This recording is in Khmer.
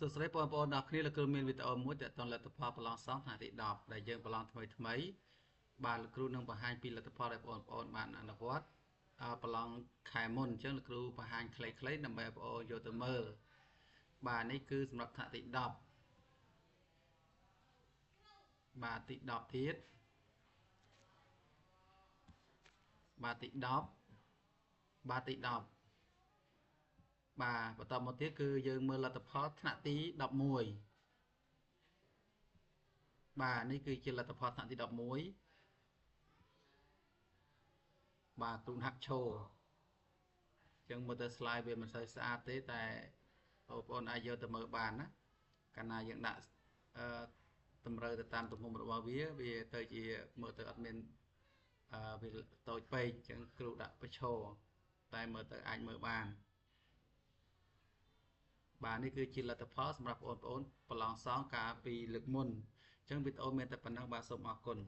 សួស្តីបងប្អូនទាំងអស់គ្នាលោកគ្រូមានវីដេអូមួយទាក់ទងលទ្ធផលប្រឡងសងថ្នាក់ទី10ដែលយើងប្រឡងថ្មីថ្មីបាទលោកគ្រូនឹងបង្ហាញពីលទ្ធផលដែលបងប្អូនបានអនុវត្តប្រឡងខែមុនអញ្ចឹងលោកគ្រូបង្ហាញខ្លីៗដើម្បីឲ្យបងប្អូនយកទៅមើលបាទនេះគឺសម្រាប់ថ្នាក់ទី10បាទទី10ទៀតបាទទី10បាទទី10បាទបន្តមកទៀតគឺយើងមើលលទ្ធផលថ្នាក់ទី11បាទនេះគឺជាលទ្ធផលថ្នាក់ទី11បាទគ្រូហាក់ឈរអញ្ចឹងមើលទៅ slide វាមិនសូវស្អាតទេតែបងប្អូនអាចយកទៅមើលបានណាកាលណាយើងដាក់អឺតម្រូវទៅតាមទំហំរបស់វាវាទៅជាមើលទៅអត់មានអឺវាតូចពេកអញ្ចឹងគ្រូដាក់បញ្ឈរតែមើលទៅអាចមើលបានបាទនេះគឺជាលទ្ធផលសម្រាប់បងប្អូនប្រឡងសងកាលពីលើកមុនអញ្ចឹងវីដេអូមានតែប៉ុណ្ណឹងបាទសូមអរគុណ។